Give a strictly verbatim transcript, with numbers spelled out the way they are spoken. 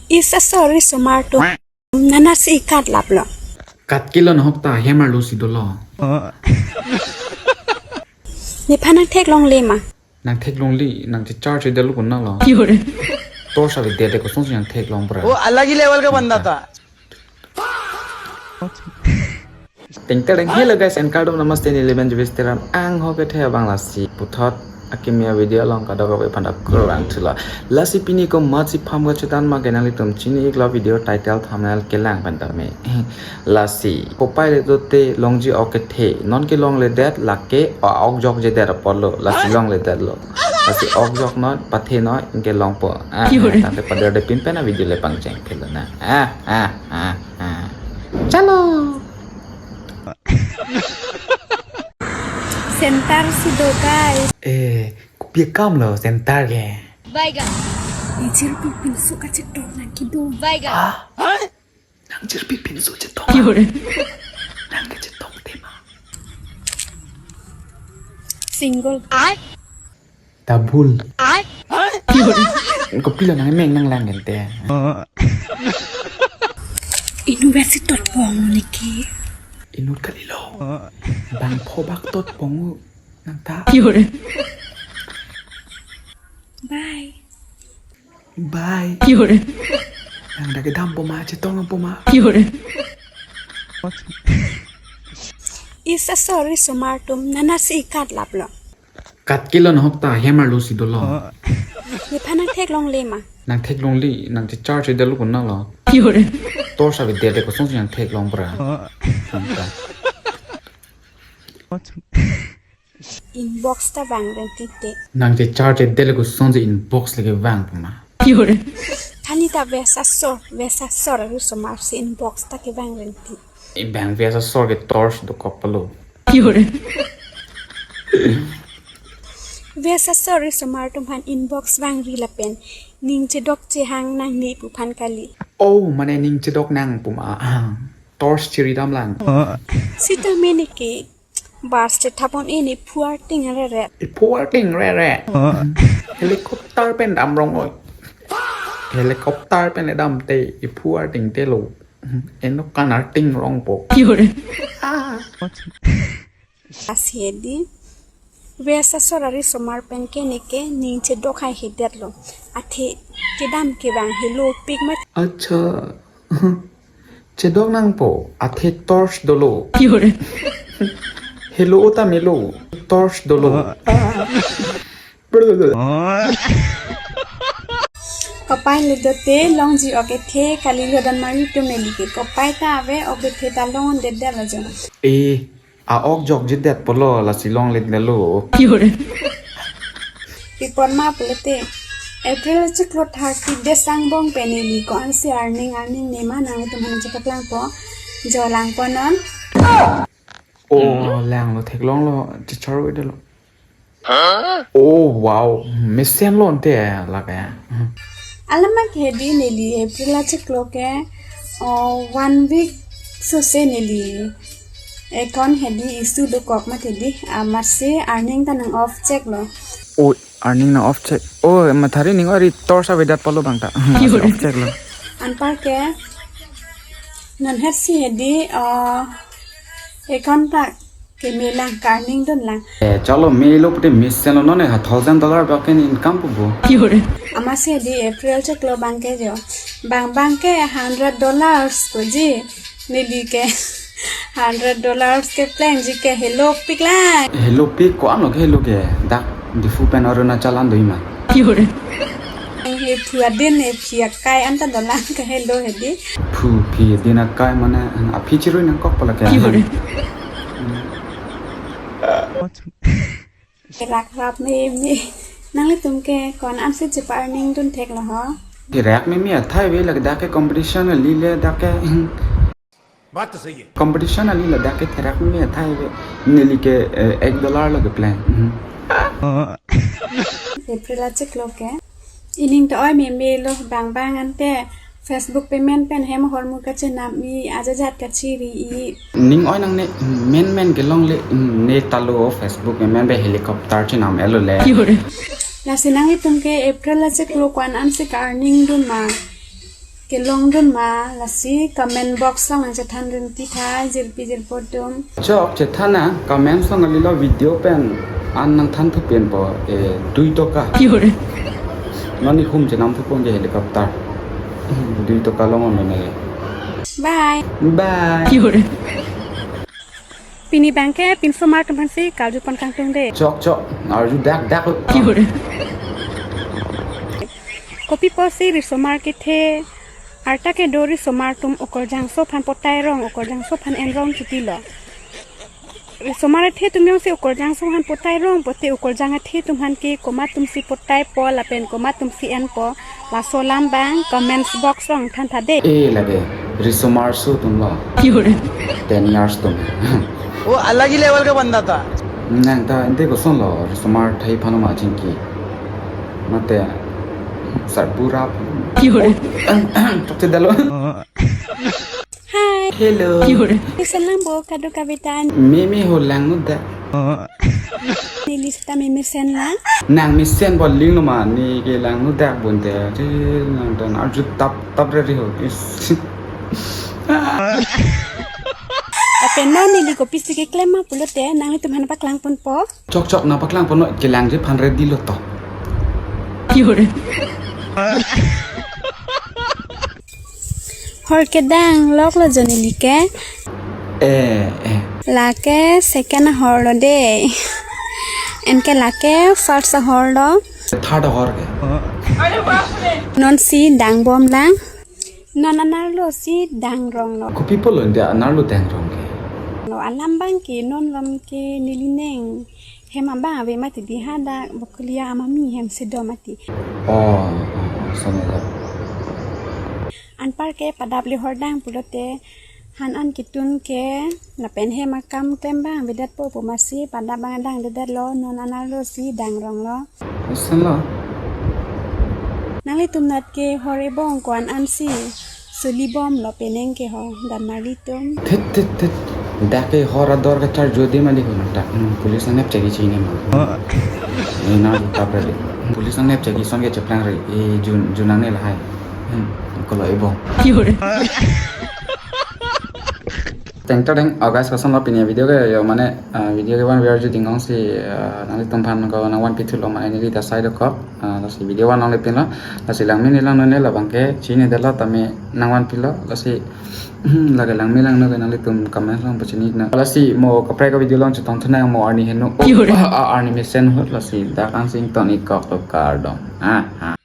Isa sorry somar atum. Nana si ikat laplo. Kat kilo nahok ta hem arlo si dolo. Nephan nang theklongle ma? Nang theklongle, nang checharge delo kunalo. Torch avedet de kosonsi nang theklong pra. वो अलग ही लेवल का बंदा था। Teng tereng, hello guys, and kardom, namaste, neli Benjamin Teram, ang ho kethe abang lasi puthot akimi avideo along kadokave aphan ta kurvangthulo. Lasi pini komatsi pham kachetan ma ke nanglitum chini-iklo, video title thumbnail kelang pen tame. Lasi kopai le dote longji ok kethe, non kelongledet, lake o-, okjokjedet apotlo, lasi longledetlo. Lasi okjok non, pathe non, anke longpo. Ah, tangte pader de pin pen avideo le pangcheng thelo na. Ah, ah, ah, ah. Chalo. Center si do, guys. Eh, kopi akamlo center ke? Baigan. Ijir pi pinso kachetong nang kedo. Baigan. Ah? Nang jirpi pinso chetong. Nang kachetong tema. Single. Double. Kopilo nang meng nang lang gente. Inut vet si tot pong niki. Inut kalilo. Bang pho bak tot pong nang ta. Bye. Bye. Nang dak kedam poma, chetong poma. Isa sorry somar atum, nana si ikat laplo. Kat kilo nahok ta hem arlo si dolo. Nephan nang theklongle ma? Nang theklongle, nang checharge delo kunalo. Torch avedet de kosonsi nang theklong pra. Inbox ta vang ren tite. Nang checharge delo kosonsi inbox le kevang puma. Thani ta vesa sor, vesa sor aru somar si inbox ta kevang ren ti. Ibang vesa sor ke torch dokok palo. Vesa sor aru somar atum aphan inbox vangri lapen ning chedok chehang nangne pu aphan kali. Oh, mane ning chedok nang puma. Ah, torch chiri dam lang. Sita mene ke bus chethap un-e ne phu arting rere. Iphu arting rere. Helicopter pen dam rong oi. Helicopter pen damte iphu arting te lo. Eno kan arting rongpo. Ah. Lasi hedi. Vesa sor aru somar pen ke neke ning chedok haihedetlo. Athe kedam kevang helopik ma. Acha. Chedok nangpo, athe torch dolo. Helo ota melo, torch dolo. Kopai le dote longji ok kethe kalilo, dan mari tum neli ke. Kopai ta ave ok kethe ta longledetlo jo. Eh, a-okjokjedet polo lasi longledetlo. Pi apot ma pulote April chiklo thirty days angbong pen neli ko-ansi earning earning nema nanglitum aphan chepaklangpo. Jo langpo non. Oh, langlo, theklonglo, checharve delo. Oh, wow. Mesenlo ante lake. Alam ma ke hedi neli April achiklo ke, oh, one week sose neli account hedi issue dokok mati hedi, ah, amatsi earning ta nang off cheklo. Oh, earning nang off chek. Oh, mathari ning ori torch avedet polo bang ta. Off cheklo. Anpar ke non hetsi hedi, oh, account ta kemelang, earning dunlang. Eh, chalo melo pute mesenlo, non ha thousand dollar bak ke income pupo. Amatsi hedi April chiklo bang ke jo. Bang bang ke hundred dollars ko ji. Neli ke hundred dollars keplangji ke helopik lang. Helopik ko-anlo ke helo ke. Dak Diphu pen Arunachal an do-i ma. He phu adin, he phi akai anta dolang ke helo hedi. Phu phi adin akai mane aphi chirui nangkok pala ke. Rak rap meme. Nanglitum ke ko-an ansi chepa-earning dun theklo ho? Rak meme athai ave, lake dak ke competition alile dak ke. बात तो सही है। Competition alile dak ke therak meme athai ave. Neli ke, eh, ek dollar lo keplang. April achiklo ke. Ining ta oi meme lo, bang bang ante Facebook payment pen hem ahormu kachenam-i, ajat ajat kachiri-i. Ning oi nangne menmen kelongle, ne talo Facebook payment pen helicopter chenam-etlo le. Lasi nanglitum ke April achiklo ko-an ansi ke-earning dun ma? Kelongdun ma lasi comment box along nangchethan dun ti tha, jirpi jirpo atum. Chok chethan na, comment along kali lo, video pen an nangthan thupen po, eh, dui toka. Ki hore? Non ikhum chenam thuponji helicopter. Dui toka long on ne. Bye. Bye. Ki hore? Pini abangke pinsomar atum aphansi karju pon kangtung de. Chok chok, arju dak dak. Ki hore? Kopi pusi risomar kethe, arta kedo risomar atum okorjangso aphan potai rong, okorjangso aphan en rong chiti lo. Risomar athe atum jongsi okorjangso aphan potai rong pote okorjang athe atum aphan ke komat atumsi potai po lapen komat atumsi en po, laso alam abang comments box along than tha de. Eh, lake risomar aso atum lo. Ki hore? Ten years atum. वो अलग ही लेवल का बंदा था। Nang ta ante koson lo, risomar athai aphan lo ma chingki. Mate sarbura. Ki hore? Chokche dalo. Hi. Hello. Ki hore? Mesen lang bo, kadokave ta. Meme ho, langno dak. Neli seta meme mesen lang. Nang mesen bo, lingno ma, ne ke langno dak bonte. Te nang ta arju tap tap reri ho. Is. Lapen non neli kopisi keklem ma pulote nanglitum aphan paklang ponpo. Chok chok, nangpaklang ponnon, kelangji aphan ready lo to. Ki hore? Hor kedang lok lo jo neli ke. Eh, eh. Lake second ahor lo de. Anke lake first ahor lo. Third ahor ke. Non si dang bom lang. Non anerlo si dang rong lo. Kopi pulo dia anerlo dang rong ke? Lo alam abang ke non lom ke neli neng hem abang ave mati di, hadak Bokolia amami hem si do mati. Oh, oh, oh, sama lo. Anpar ke padap le hor dang pulote han an ketun ke lapen hem akam klem abang avedetpo pu masi padap abang adang dedet lo, non anerlo si dang rong lo. Ason lo. Nanglitum anat ke hor ebong ko-an ansi suli bom lo penang ke ho, dan marli atum. Thit, thit, thit. Dak ke hor ador kacharjo de mali ko nang ta. Hmm, police nangnep chagi chini ma. Oh. Eh, na ta pra de. Police nangnep chagi ason ke cheplang re. Eh, jun, jun nangne lahai. Hmm, ko lo ebong. Ki hore? Teng to deng, oh guys, koson lo pini video ke, yo mane, ah, video ke van viral juding ong si, ah, nanglitum aphan ko nangvanpi thulo mane neli ta sai dokok, ah, lasi video van longle pin lo, lasi langme ne langno ne labang ke chinine detlo tame nangvanpi lo, lasi, hmm, lake langme langno ke nanglitum comment along pachini na. Lasi mo kaprek avideo along chetong thunang, mo arni heno. Ki hore? Ah, ah, arni mesen ahut, lasi dak an sing toni kok lo, kardom. Ah, ah.